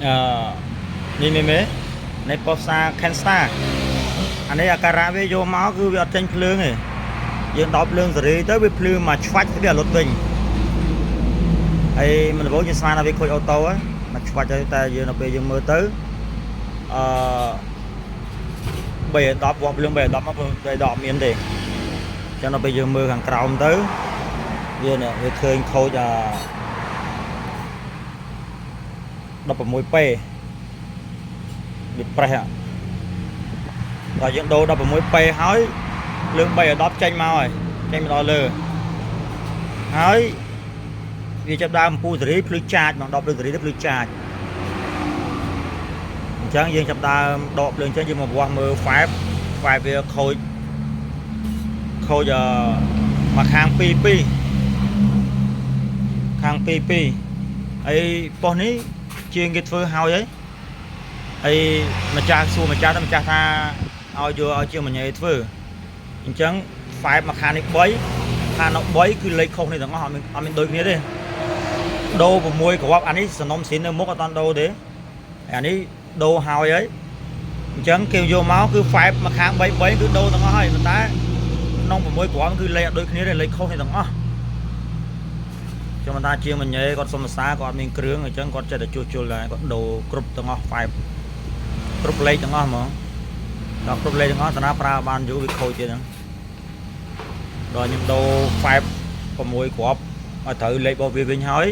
អឺនេះមេមេនៃប៉ុស្តិ៍សា Kenstar អានេះអាការៈវាយកមកគឺវាអត់ចេញភ្លើងទេយើងដោតភ្លើងសេរីទៅវាភ្លឺមកឆ្វាច់វាអត់លុតវិញហើយមិនដំបូងយើងស្មានថាវាខូច auto ហ៎មកឆ្វាច់ទៅតែយើងដល់ពេលយើងមើលទៅអឺ3 10វាស់ភ្លើង3 10មក3 10មានទេអញ្ចឹងដល់ពេលយើងមើលខាងក្រោមទៅវានេះវាឃើញខូចអា16 p វាប្រេះដល់យើងដូរ16 p ហើយលើក3ដល់10ចេញមកហើយចេញមកដល់លើហើយវាចាប់ដើមអំពូសេរីភ្លឺចាចមក10ភ្លើងសេរីទៅភ្លឺចាចអញ្ចឹងយើងចាប់ដើមដកភ្លើងចេញយើងមកវាស់មើល 5 5វាខូចខូចអឺមកខាង2 2ខាង2 2ហើយប៉ុស្តិ៍នេះជាងគេធ្វើហើយហើយហើយម្ចាស់សួរម្ចាស់ទៅម្ចាស់ថាឲ្យយកឲ្យជាងមញ៉េធ្វើអញ្ចឹង5មកខាងនេះ3ខាងនោះ3គឺលេខខុសនេះទាំងអស់អត់មានអត់មានដូចគ្នាទេដូរ6គ្រាប់អានេះសនំស៊ីននៅមុខអត់តាន់ដូរទេអានេះដូរហើយហើយអញ្ចឹងគេយកមកគឺ5មកខាង3 3គឺដូរទាំងអស់ហើយប៉ុន្តែក្នុង6គ្រាប់គឺលេខអត់ដូចគ្នាទេលេខខុសនេះទាំងអស់ខ្ញុំមិនថាជាងមញ៉េគាត់សុំសាគាត់អត់មានគ្រឿងអញ្ចឹងគាត់ចិត្តតែជួសជុលដែរគាត់ដូរគ្រប់ទាំងអស់5គ្រប់លេខទាំងអស់ហ្មងដល់គ្រប់លេខទាំងអស់តាណាប្រើបានយូរវាខូចទៀតហ្នឹងដល់ខ្ញុំដូរ5 6គ្រាប់ឲ្យត្រូវលេខរបស់វាវិញហើយ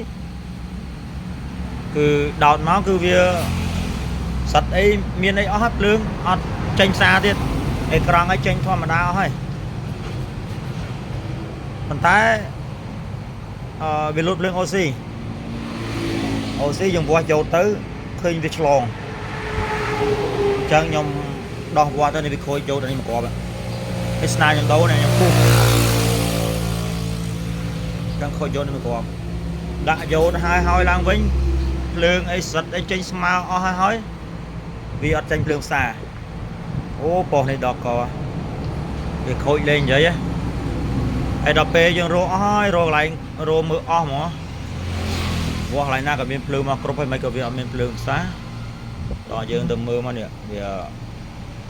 គឺដោតមកគឺវាសត្វអីមានអីអស់ហើយភ្លើងអត់ចេញសារទៀតអេក្រង់ឲ្យចេញធម្មតាអស់ហើយប៉ុន្តែអឺវាលូតភ្លើង OC OC យើងវាស់ចូលទៅឃើញវាឆ្លងអញ្ចឹងខ្ញុំដោះវាស់ទៅនេះវាខូចចូលទៅនេះមកគ្រាប់ហើយស្នាខ្ញុំដូរនេះខ្ញុំពុះអញ្ចឹងខូចយកនេះមកគ្រាប់ដាក់យោតហើយហើយឡើងវិញភ្លើងអីសិតអីចេញស្មើអស់ហើយហើយវាអត់ចេញភ្លើងផ្សារអូប៉ុស្តិ៍នេះដល់កវាខូចលេងនិយាយហ៎ហើយដល់ពេលយើងរកអស់ហើយរកកន្លែងរកមើលអស់ហ្មងវាស់កន្លែងណាក៏មានភ្លើងមកគ្រប់ហើយមិនក៏វាអត់មានភ្លើងផ្សារដល់យើងទៅមើលមកនេះវា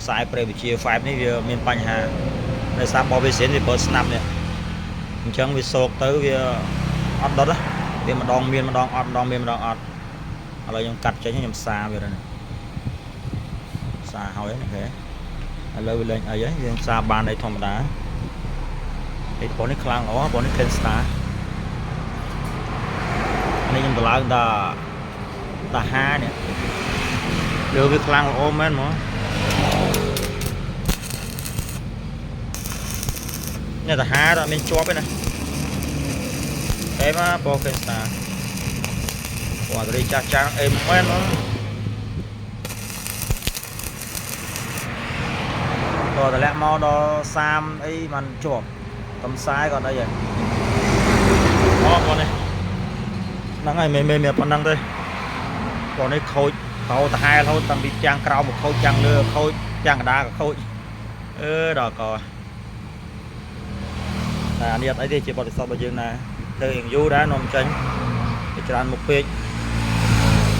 ខ្សែប្រេវិជា5នេះវាមានបញ្ហាដោយសារបោះវាស្រៀនវាប្រើស្នាប់នេះអញ្ចឹងវាសោកទៅវាអត់ដុតណាវាម្ដងមានម្ដងអត់ម្ដងមានម្ដងអត់ឥឡូវខ្ញុំកាត់ចេញខ្ញុំសាវាទៅនេះសាហើយនេះគេឥឡូវវាលែងអីហើយយើងសាបានអីធម្មតាអីប៉ុននេះខ្លាំងល្អប៉ុននេះ Ken Star នេះខ្ញុំតម្លើងតាតាហានេះលើវាខ្លាំងល្អមែនហ្មងនេះតាហាដល់មានជាប់ទេណាអេមកពណ៌ Ken Star ពណ៌រីចាស់ចាស់អេមែនហ្មងតតម្លាក់មកដល់30អីมันជាប់កំសាយក៏អីហើយអូបងនេះហ្នឹងហើយមេមេមានប៉ុណ្ណឹងទេបងនេះខូចតោតហែរហូតតាំងពីចាំងក្រោមមកខូចចាំងលើខូចចាំងកដាក៏ខូចអឺដល់កតែអានេះអត់អីទេជាបទពិសោធន៍របស់យើងណាទៅរៀងយូរដែរនាំចេញទៅច្រើនមុខពេក។